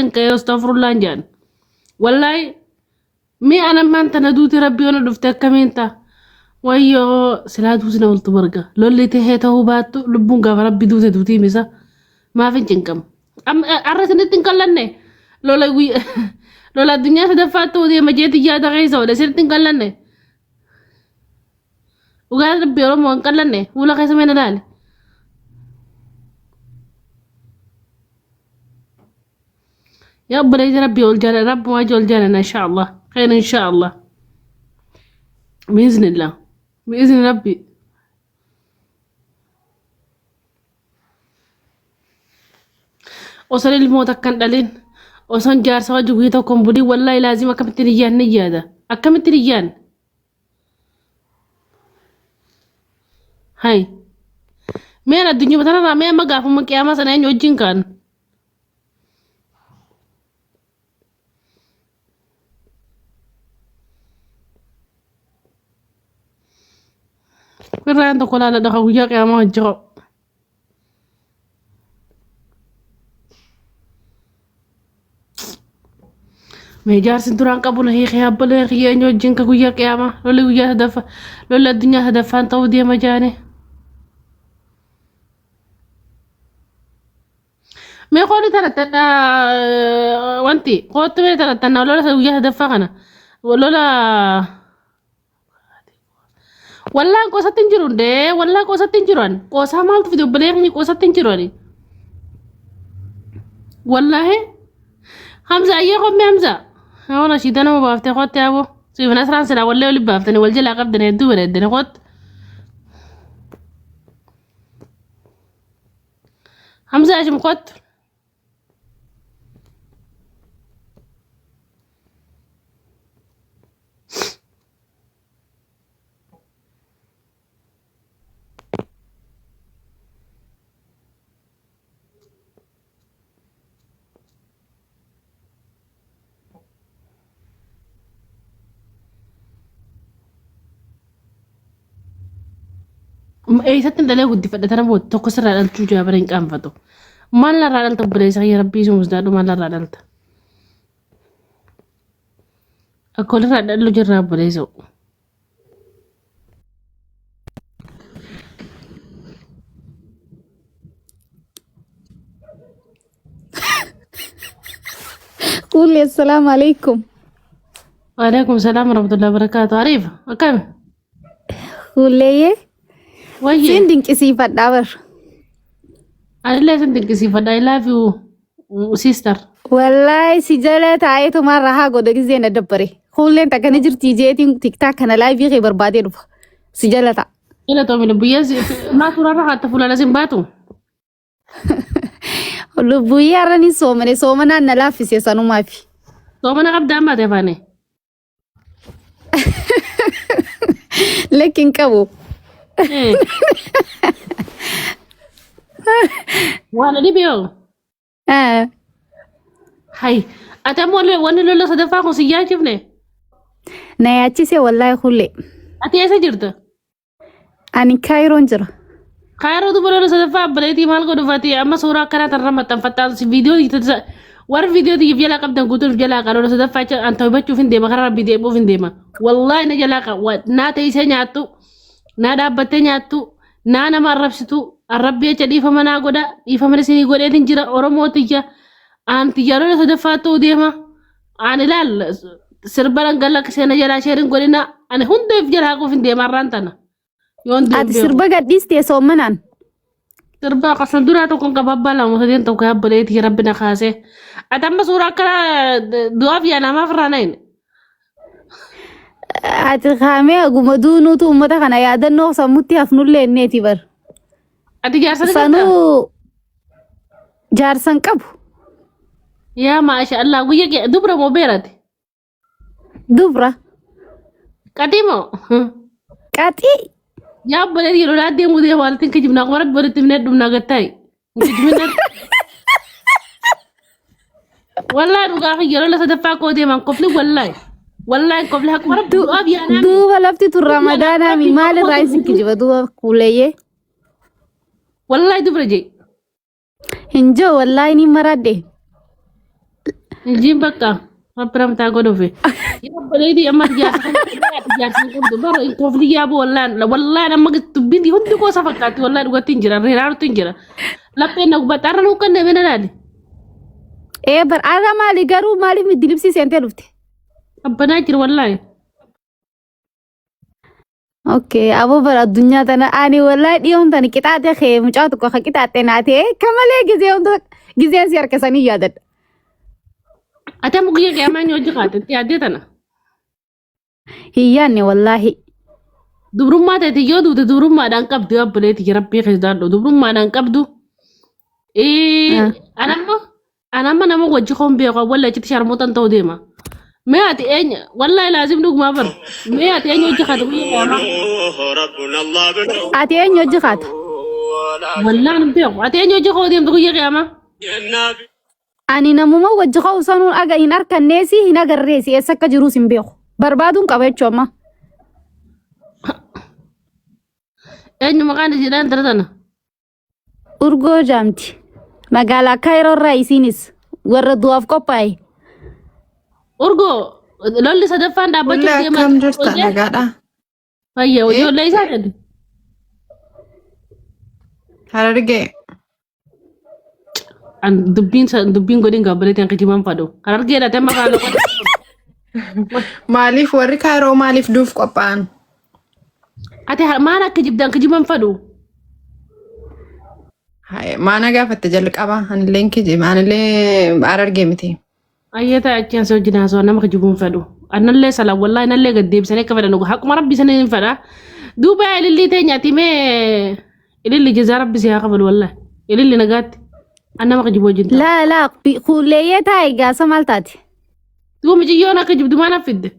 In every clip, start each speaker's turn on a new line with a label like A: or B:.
A: Hin ka'ee astagfirullaan jedhan. Wallaahi mee anammaan tana duuti rabbii ona dhufte akkamiin ta'a? Wayyoo silaa duuti na oltu marga. Lolli tahee ta'uu baattu lubbuun gaafa rabbi duute duutii misa. Maaf hin cinqamu? Har'a isinitti hin qallanne lola guyya lola addunyaa sadaffaa ta'uu deema jeetii yaada keessa oole isinitti hin qallanne. Dhugaa rabbi Oromoo hin qallanne fuula keessa mee na laali. Yaa obboleessi rabbi ol jaala rabbumaa ol jaalana insha Allah khayr insha Allah. Biiznillah biizni rabbi. Osoo ilmoo takka hin dhalin osoon jaarsa wajji guyyaa tokko hin bulin wallaahi laazim akkamittiin iyyaan ni yaada akkamittiin iyyaan hay mee addunyaa tanarraa mee amma gaafuma qiyaamaa sana eenyu wajjin kaan Irraan tokko laala dhaqa guyyaa qiyaamaa hojii qabu. Mee jaarsi duraan qabu na hiikee abbalee kiyya eenyu wajjin ka guyyaa qiyaamaa lolli guyyaa sadaffaa lolli addunyaa sadaffaan ta'uu deema jaane. Mee qoonni tana wanti qoottu mee tana tana lola guyyaa sadaffaa kana lola Wallaan qoosatti hin jiru ndee wallaan qoosatti hin jiru ani qoosaa maaltu fide obbolee keenya qoosatti hin jiru ani. Wallaahi Hamza ayyee qommee Hamza. Hawa nashiida nama baaftee qotte aboo. Siif nasraan silaa wallee oli baaftanii wal jalaa qabdanii hedduu bareeddanii qotte. Hamza Hashim qottu. Eessatti dhalee guddifadha tana booda tokko sirraa dhalchuu jaa bara hin qaanfatu. Maal narraa dhalta obboleessa kiyya rabbii sun musdaadhu maal narraa dhalta. Akka walirraa dhallu jirraa obboleessa.
B: Kuulli assalaamu alaikum.
A: Waalaikum salaam warahmatullahi wabarakatuh. Ariif akkami?
B: Kuulleeyyee
A: Wayyee.
B: siin dinqisiifadhaa bar.
A: Anillee sin dinqisiifadha. I love you sister.
B: Wallaahi si jala taa'eetumaan rahaa godha gizee na dabbare. Kuulleen takka ni jirti jeetiin tiktaak kana laayivii kee barbaadee dhufa. Si jala ta'a.
A: Ila toomi lubbiyyee maa suurarra haatta fuulala sin baatu.
B: Lubbuyyee har'a ni soomane soomanaan na laaffise sanumaafi.
A: Soomana qabda amma ta'e faane.
B: Lakki hin qabu.
A: Waan dhibee
B: Eh,
A: Hay ati ammoo wanni lola sadaffaa kun si yaachifne.
B: Na yaachise wallaahi kullee.
A: Ati eessa jirta?
B: Ani Kaayiroon jira.
A: Kaayiroo duba lola sadaffaa abbaleetii maal godhuuf ati amma suuraa akkanaa tanarra maxxanfattaa si viidiyoo warri viidiyoo tiyyaaf jalaa qabdan guutuuf jalaa qaba lola sadaffaa jecha an tawbachuuf hin deema karaa rabbii deebi'uuf hin deema wallaahi na jalaa qaba naa teessee nyaattu naa dhaabbattee nyaattu naa nama arrabsitu arrabbii jecha dhiifama naa godha dhiifama isinii godheetiin jira oromoo tiyya aan tiyya lola sadaffaa ta'uu deema aan ilaal sirba dhangala seena jalaa sheerin godhina ani hundeef jalaa haquuf hin deema arraan tana yoon
B: Ati
A: deembeeku.
B: sirba gadhiistee soommanaan.
A: Sirbaa qasan duraa tokkoon qaba abbaa lama sadeen tokko yaabboleetii rabbi na kaasee. Ati amma suuraa akkana du'aaf yaa namaaf irraa nahin.
B: Ati kaamee haguma duunuutu uummata kana yaadannoo sammutti hafnullee inneeti bar.
A: Ati jaarsa ni qabdaa?
B: Sanuu jaarsan qabu.
A: Yaa maasha Allah guyya kee dubra moo beerati?
B: Dubra.
A: Qaxii moo?
B: Qaxii.
A: Yaa obboleetti yeroo laa deemuu deemu walitti hin kijibnaa kuma rabbi walitti himnee dhumnaa gattaayi. Hin kijibinaa. Wallaahi dhugaa fi yeroo la sadaffaa koo deeman kofli wallaahi. Wallaahi kofli haqa rabbi du'aaf yaanaa.
B: Duuba lafti tun ramadaanaami maalirraa isin kijiba duuba kuuleyyee.
A: Wallaahi dubra jee.
B: Hin jiru wallaahi ni maradhe.
A: Injiin bakka rabbi ramtaa godhuufi. Yaa obboleetii amma jaarsa jaarsa hin qabdu bara koofli yaabu wallaan wallaan amma dubbiin hundi koosa fakkaatti wallaan dhugatti hin jira reeraartu hin jira. Lapheen na gubatta har'a nuuf kenname na laali.
B: Ee bar arra maali garuu maaliif middi seentee dhufte?
A: Qabbanaa jira wallaahi.
B: Okay, aboo bara addunyaa tana ani wallahi dhiyoon tani qixaaxe kee mucaa tokko ka qixaaxe naa ta'e kamalee gizee hunda gizeen si harka sanii yaadadha.
A: Ati amma guyyaa qiyaamaa inni hojii kaate itti yaaddee tana.
B: Hin yaadne wallaahi.
A: Dubrummaa ta'e yoo duute dubrummaadhaan qabdu obboleetti rabbii keessaa dubrummaadhaan qabdu. Anamma anamma nama wajji koon beeku walla achitti sharmuuxan ta'uu deema. Mee ati eenyu wallahi laazim dhugumaa bar mee ati eenyu hojii kaate guyyaa qiyaamaa.
B: Ati eenyu hojii kaata?
A: Wallaan hin beeku ati eenyu hojii koo deemtu guyyaa qiyaamaa.
B: Ani namuma wajji ka'u sanuun aga hin harkanneesi hin agarreesi eessa akka jiruus hin beeku. Barbaaduun qaba jechuu amma.
A: Eenyu maqaan isiidhaan dara tana.
B: Urgoo jaamti. Magaalaa Kaayiroo irraa isiinis warra du'aaf qophaa'e.
A: Urgoo lolli sadaffaan dhaabbachuuf
C: Fuullee
A: deemaa
C: akkam jirta? Nagaadha.
A: Fayya ijoollee isaa gadi.
C: Harargee.
A: An dubbiin dubbiin godhin gaabbalee tan kijiban fadhu. Harargeedha tema kaala godhe.
C: Maaliif warri Kaayiroo maaliif duuf qophaa'an?
A: Ati maal akka jibdan kijiban fadhu.
C: Maana gaafatte jalqaba. Anillee kijiba. Anillee Harargee miti.
A: Ayyata achi asii wajjin haasawaa nama kijibuun fedhu. Annallee salaan wallaahi nallee gad deebisanii akka fedhan haquma rabbi sanii hin fedha. Duuba ilillii teenya ati mee ililli jazaa rabbi si haa kafalu wallaahi. Ililli nagaatti. An nama kijibu wajjin ta'a.
B: Laa laa kuulleeyyee taa'e gaasa maal taate?
A: Duuba miciyyoon akka jibdu maal affidde?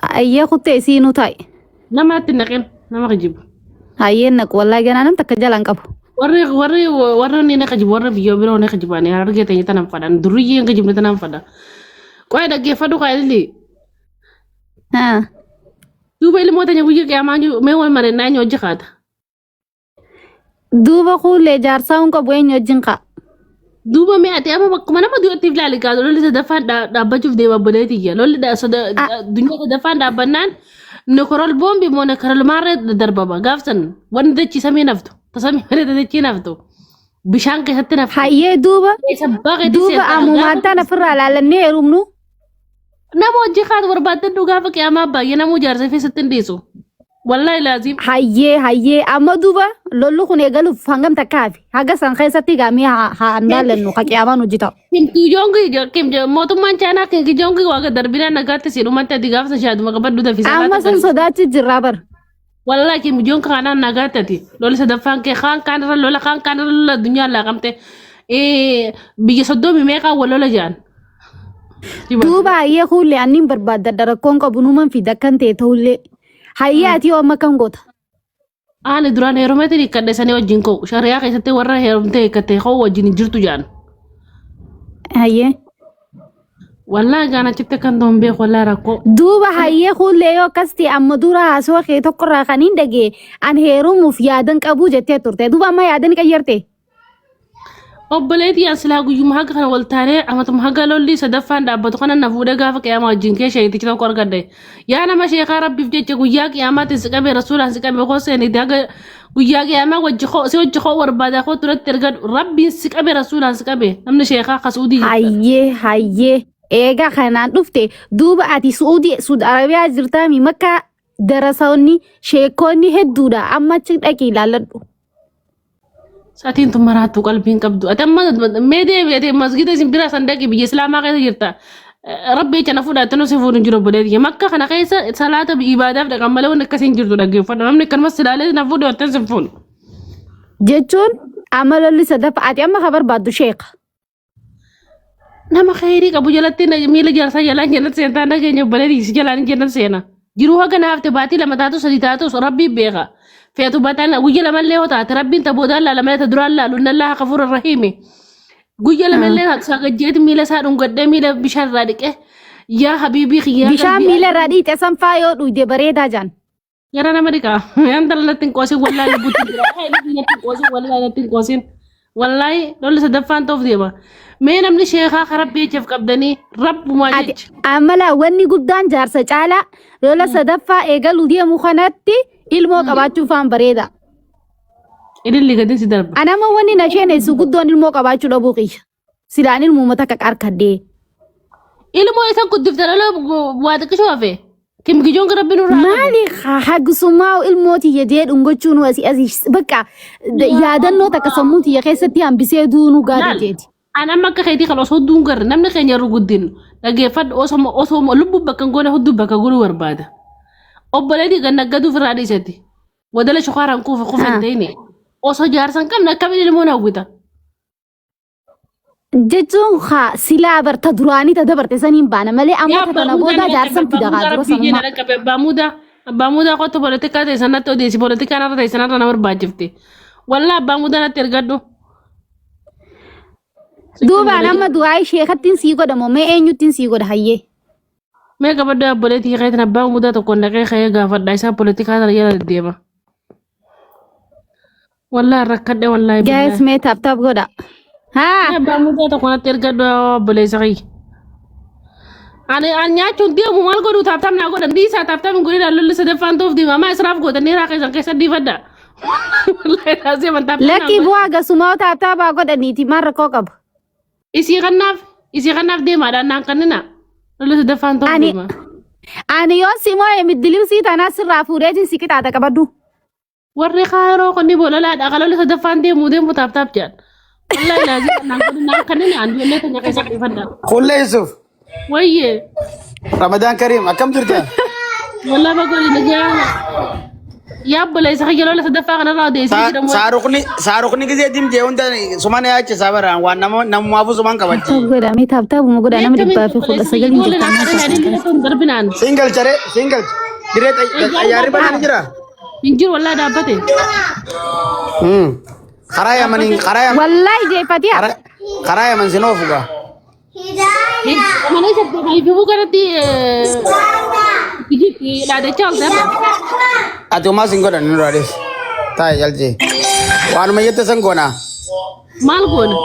B: Ayyee kuttee isiinuu taa'e.
A: Nama natti hin naqin nama kijibu.
B: Hayyeen naqu wallaahi ganaa nam takka jalaan qabu.
A: Warri ni kijibu warri biyya biroo ni kijibani harargee teenya tanan fadhan durriyyee hin kijibne tanan fadhan. Qo'ee dhaggeeffadhu kaa ililli.
B: Haa.
A: Duuba ilmoo teenya guyyaa qiyaamaa mee wal marennaa eenyu hojii kaata.
B: Duuba kuullee jaarsaa hin qabu eenyu wajjin ka'a.
A: Duuba mee ati amma bakkuma nama du'atti ilaali kaa lolli sadaffaan dhaabbachuuf deema obboleetiyya. Lolli addunyaa sadaffaan dhaabbannaan nekorol boombi moo nekorol maarree darbama gaafsan wanni dachii samii naftu tasamii malee dachii naftu bishaan keessatti naftu.
B: Hayyee duuba
A: Keessa baaqeetti
B: duuba
A: seentaa
B: ammumaan
A: gaafa
B: tana ofirraa laalannee heerumnu.
A: Nama hojii kaatu barbaaddan gaafa qiyaamaa baay'ee nama ijaarsa keessatti hin dhiisu. Wallahi laazim.
B: Hayyee hayyee amma duuba lolli kun eegaluuf hangam takka hafe haga san keessatti gaamee haa laallannu ka qiyaamaan hojii ta'u.
A: Kim Jongi Kim mootummaan Chaayinaa Kim Jongi waaqa darbinaan nagaatti si dhumatti ati gaafa shaaduma qabadhu dafii
B: Amma sun sodaachi jirraa bara.
A: Wallahi Kim Jong kanaan nagaatti ati lolli sadaffaan kee kaan kaan irra lola kaan kaan irra lola addunyaa laaqamte biyya 30 meeqaan wal lola jedhan.
B: Duuba hayyee kuullee anniin barbaaddadha rakkoon qabu numan fida akkan ta'e ta'ullee. Hayyee ati yoo amma kam goota?
A: Ani duraan heerumeetiin hiikkadhe sanii wajjin koo shari'aa keessatti warra heerumtee hiikkatte koo wajjin hin jirtu jedhan.
B: Hayyee.
A: Wallaahi gaan achitti akkan ta'u hin beeku wallaahi rakkoo.
B: Duuba hayyee kuullee yoo akkas ta'e amma dura haasawaa kee tokkorraa kan hin dhagee an heerumuuf yaadan qabuu jettee turte. Duuba amma yaadan qayyarte.
A: Obboleetii an silaa guyyuma haga kana wal taanee amatuma haga lolli sadaffaan dhaabbatu kana na fuudhee gaafa qiyaamaa wajjin kee sheeyitichi tokko argadhe. Yaa nama sheekaa rabbiif jecha guyyaa qiyaamaatti si qabee rasuulaan si qabee koo seenite haga guyyaa qiyaamaa wajji koo si wajji koo barbaadaa koo turatti ergadhu rabbiin si qabee rasuulaan si qabee namni sheekaa ka suudii jirta.
B: Hayyee hayyee eegaa kanaan dhufte duuba ati Suudii Suud Arabiyaa jirtaami makka darasoonni sheekonni hedduudha amma achi dhaqii ilaalladhu.
A: Sa'aatiin tun maraattu qalbiin qabdu. Ati amma mee deebi'ate masgida isin biraa san dhaqi biyya islaamaa keessa jirta. Rabbi jecha na fuudhaa nu si fuudhu hin jiru obboleettii. Makka kana keessa salaata ibaadaaf dhaqan malee wanni akkasii hin jirtu dhaggeeffadhu. Namni akkanumas silaalee na fuudhu jettee sin fuudhu.
B: Jechuun amma lolli sadaffa ati amma ka barbaaddu sheeka.
A: Nama khayrii qabu jalatti miila jaarsaa jalaan jannat seentaa nageenya obboleettii si jalaan jannat seena. Jiruu haga naafte baatii lama taatu sadi taatus rabbiin beeka. Feetu bataan guyya lamallee hoo taate rabbiin ta boodaan laala malee ta duraan laalu inna allaha kafuura rahiimi. Guyya lamallee taatu sagajjeeti miila isaa dhungadhee miila bishaan irraa dhiqee yaa habiibii kiyyaa
B: Bishaan
A: qalbii
B: miila irraa dhiixe san faa yoo dhuyde bareedaa jaan.
A: Gara nama dhiqaa. Yaan dhala natti hin qoosin wallaahi lubbuutti jira. Natti hin qoosin wallaahi natti hin qoosin. Wallaahi lolli sadaffaan ta'uuf deema. Mee namni sheekaa ka rabbi jechaaf qabdanii rabbumaa
B: Ati
A: jecha.
B: amala wanni guddaan jaarsa caalaa lola sadaffaa eegaluu deemu kanatti ilmoo qabaachuun faan bareeda.
A: Ililli gadi si darba.
B: Anama wanni na sheenessu guddoon ilmoo qabaachuu dhabuu kiyya. Silaan ilmuma takka qarkadhee.
A: Ilmoo isa guddifte lola waa xiqqishoo hafe. Kim gijoon rabbi nurraa qabu.
B: Maali hagusumaa ilmoo tiyya jee dhungachuun asii asii bakka yaadannoo takka sammuu tiyya keessatti hambisee duunuu gaarii
A: Laal.
B: jeeti.
A: An amma akka keetii kan osoo duun garre namni keenya yeroo guddinnu dhaggeeffadhu osoo osoo lubbuu bakka hin goone hudduu bakka godhuu barbaada. Obboleetii kan naggaduuf irraa dhiisatti. Wadala shukaaraan kuufe kufe hin ta'ine. Osoo jaarsa hin qabne akkamiin ilmoon hawwita?
B: Jechuun haa silaa barta duraanii ta dabarte saniin baana malee amma ta tana booda jaarsan fida kaa dura sanummaa.
A: Abbaa muudaa abbaa muudaa kottu poolitikaa ta'e sanatti odeessi poolitikaa narra ta'e sanarra na barbaachifte. Wallaa abbaa muudaa natti ergadhu.
B: Duubaan amma du'aa sheekattiin sii godha moo mee eenyuttiin sii godha hayyee.
A: Mee qabaddu obboleettii keetiin abbaa muudaa tokkoon dhaqee ka'ee gaafadha isaa poolitikaa sana jala deddeema. Wallaahi rakkadhe wallaahi
B: Guys
A: billaahi.
B: mee tap tap godha. Haa
A: Abbaa muudaa tokko natti ergadhu obboleessa kiyya. Ani nyaachuun deemu maal godhu tap tap naa godhan dhiisaa tap tap hin godhin lolli sadaffaan ta'uuf deema amma israaf gootanii raaka isan keessa dhiifadha. Wallaahi raasee man tap tap naa
B: lakkii
A: godhan.
B: bu'aa gasumaa tap tapaa godhaniiti maal rakkoo qaba.
A: Isii kannaaf deemaadhaan naan kannina. Lolli sadaffaan ta'uuf
B: Ani
A: deema.
B: ani yoon si moo'e middilibsii tanaa sirraa fuudheetiin si qixaaxa qabadhu.
A: Warri kaayiroo kunni bololaadha. Kan lolli sadaffaan deemu deemu tap tap jedhan. Wallaahi laazim naan godhin naan kannina ani ijoollee keenya keessa dhiifadha.
D: Kullee Yusuf,
A: Wayyee.
D: Ramadaan Karim, akkam jirta?
A: Wallaahi bagooli nagaa. Yaa obboleessa kiyya lola sadaffaa kanarraa odeessee jedhamu.
D: Saaruqni gisee dimjee hunda suman yaachisaa baraan waan nama namumaafuu suman qabachi.
B: Tap godha mee tap tapuma godha nama 119 jirtan.
A: Darbinaan.
D: Single charee, single. Diree xayyaarri banaan jira.
A: Hin jiru wallaahi dhaabbate.
D: Karaa Yamaniin, karaa Yaman,
B: Wallaahi jeeffatiya.
D: karaa Yaman sin oofu gaa.
A: Mana isa ififuu kanatti dhaadachaa ol ta'e.
D: Ati homaa sin godhan nurraa dhees. Taa'e jalchee. Waanuma jette san goonaa.
A: Maal goona?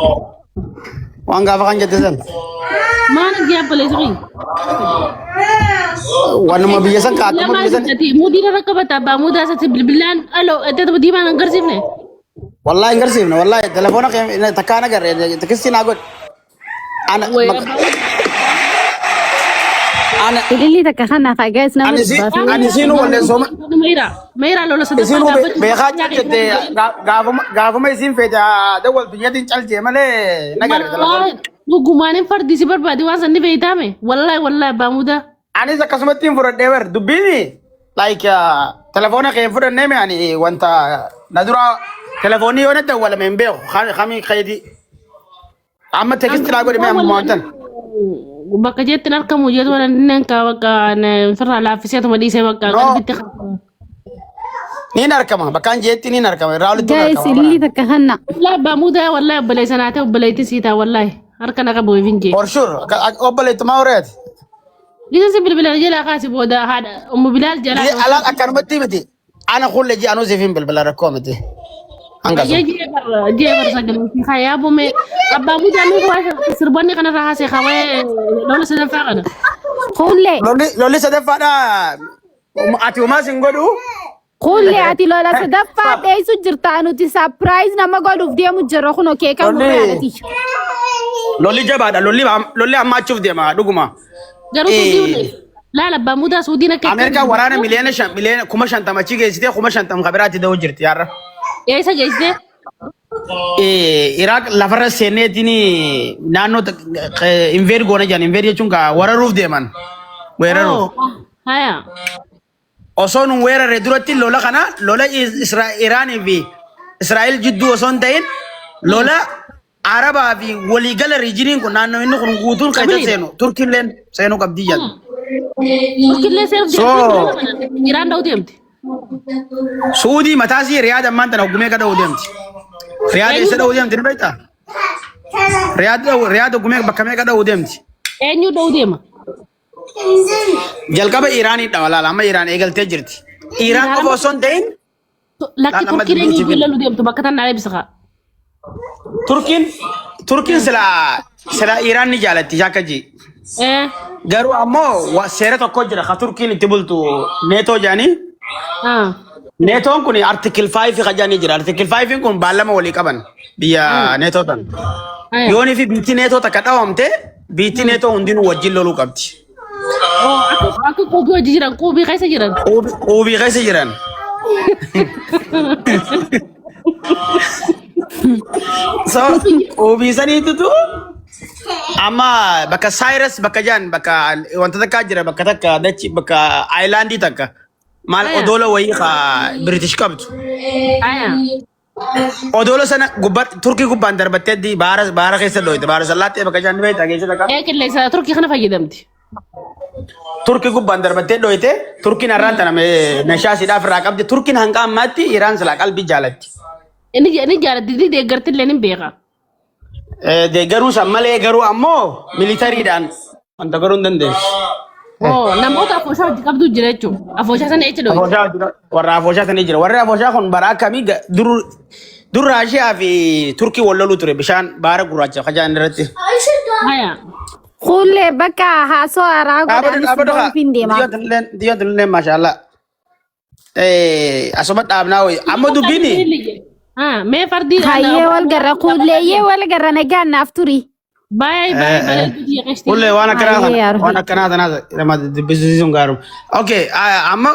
D: Waan gaafa kan jette san.
A: Maal yaa obboleessa kiyya?
D: Waanuma biyya san kaatuma
A: Lamaan
D: biyya san.
A: sittati muudii irra qabata abbaa muudaa isatti bilbilaan aloo itti diimaan hin agarsiifne.
D: Wallahi hin garsiifne wallahi telefoona kee takkaan agarre tikistii naa godhi. Ana
A: Way
D: ana
B: Ililli takka kana haa guys nama
D: ani si
B: dhibbaa fi
D: ani siinuu wallee sooma
A: Meera meera lola sadaffaa
D: isinuu
A: dhaabbachuu
D: beekaa cal jette gaafuma gaafuma isiin feete dawwaltu jetiin cal jee malee nagarre telefoona.
A: Wallahi dhugumaan hin fardi si barbaade waan sanni beeytaame wallahi wallahi abbaa muudaa.
D: Anis akkasumatti hin fudhadhee bar dubbiin like telefoona kee hin fudhannee mi ani wanta na dura telefoonni yoo na dawwalame hin beeku kamii keetii. Amma tekisti naa godhi mee amma wantan.
A: Bakka jeetti hin argamu jeetu waan inni ka bakka firraa laaffisee tuma dhiisee bakka
D: No.
A: qalbitti
D: Niin argama bakkaan jeetti niin argama irraa olitti hin
B: Guys
D: argama.
B: ililli takka kana.
A: Wallahi abbaa muudaa wallahi obboleessa naa ta'e obboleettii sii ta'a wallahi harka na qabu hin jee.
D: For sure obboleettumaa horeeti.
A: Gisa si bilbila jalaa kaasi booda haadha ummu Bilaal jalaa.
D: Alaan akkanumatti miti. Ana kulle ji anuu siif hin bilbila rakkoo miti. Hanga
A: Bayyee
D: sun.
A: jee bar sagalee kayaa bume abbaa muudaa nuuf waa sirboonni kanarraa haasee kawee lola sadaffaa kana.
B: Kullee
D: Lolli sadaffaadha. Ati homaa sin godhu.
B: kullee ati lola sadaffaa dheessu jirta nuti surprise nama godhuuf deemu jirra kunoo keeka
D: Lolli-
B: murraadhati.
D: Lolli jabaadha. Lolli lolli hammaachuuf deema dhuguma.
A: Garuu suudii laala abbaa muudaa suudiin akka
D: Ameerikaan waraana 5 miliyoona 50,000 achi geessitee 50,000 kan biraatti da'uu jirti yaarra.
A: Eessa geessitee?
D: Iraaq lafarra seenneetiin naannoo invade goona jedhan invade jechuun kaa wararuuf deeman. Weeraruuf.
A: Haya.
D: Osoo nun weerarre duratti lola kana lola Iraanii fi Israa'el jidduu osoo hin ta'in lola Arabaa fi waliigala regioniin kun naannoo inni kun guutuun keessa
A: Qabiin.
D: seenu Turkiilleen seenuu qabdii jedhu.
A: Turkiillee seenuuf deemti. Iraan dha'uu deemti.
D: Suudii mataasii Riyaad ammaan tana hoggumee ka dha'uu deemti. Riyaad eessa dha'uu deemti ni beektaa? Riyaad Riyaad hoggumee bakka meeqa dha'uu deemti?
A: Eenyu dha'uu deema?
D: Jalqaba Iraanii dhawa laala amma Iraan eegaltee jirti. Iraan qofa osoo hin ta'in
A: Lakki
D: Laala amma
A: Turkiin eenyu
D: dubbiitti
A: loluu deemtu bakka tan naa ibsa.
D: Turkiin Turkiin silaa silaa Iraan ni jaalatti shaakka ji.
A: Eh.
D: Garuu ammoo seera tokko jira ka Turkiin itti bultu neetoo jedhanii.
A: Ah.
D: Neetoon kun article 5 ka jedhanii jira. Article 5 kun baallama walii qaban biyya neetoo tan.
A: Aya.
D: Yoonii fi biitti neetoo takka dhawamte biitti neetoo hundinuu wajjin loluu qabdi.
A: Oh, akka akka quubii hojii jiran quubii keessa jiran.
D: Quubii keessa jiran. So quubii saniitutu amma bakka Cyrus bakka jaan bakka wanta takkaa jira bakka takka dachi bakka aayilaandii takka maal
A: Aya.
D: odoola wayii ka British qabdu.
A: Aya.
D: Odoola sana gubbaa Turkii gubbaan darbattee baara baara keessa dhooyte baara sallaattee bakka jaan ni beektaa keessa takka.
A: Ee qilleensa Turkii kana fayyadamti.
D: Turkii gubbaan darbattee dhooyte Turkiin har'aan tana meeshaa siidhaaf irraa qabdi. Turkiin hanga ammaatti Iraan silaa qalbii jaalatti.
A: Inni inni jaalatti inni deeggarti illee ni beeka.
D: Deeggaruu san malee garuu ammoo militariidhaan wanta garuu hin dandeessu.
A: Oo namoota afooshaa hojii qabdu jira jechuudha. Afooshaa sana echa dhooyte.
D: Afooshaa jira. Warra afooshaa sanii jira. Warri afooshaa kun bara akkamii dur dur Raashiyaa fi Turkii wal loluu ture bishaan baara gurraacha kajaan irratti.
A: Haya.
B: Kuullee bakka haasoo haaraa
D: Dhaabatu
B: godhaanis
D: dhaabatu haa.
B: bahuuf hin deema.
D: Biyyoon tunilleen biyyoon tunilleen maashaallah. Asuma dhaabnaa wayi. Amma dubbiini.
A: Ah, mee fardii
B: Hayyee wal garra kuulleeyyee wal garra nagaan naaf turi.
A: Baay'ee baay'ee bareedu biyya qeshtii.
D: Ullee waan akkanaa
B: Hayyee
D: kana
B: yaa
D: waan akkanaa tanaa nama dubbisiisuun gaarum. Okay, amma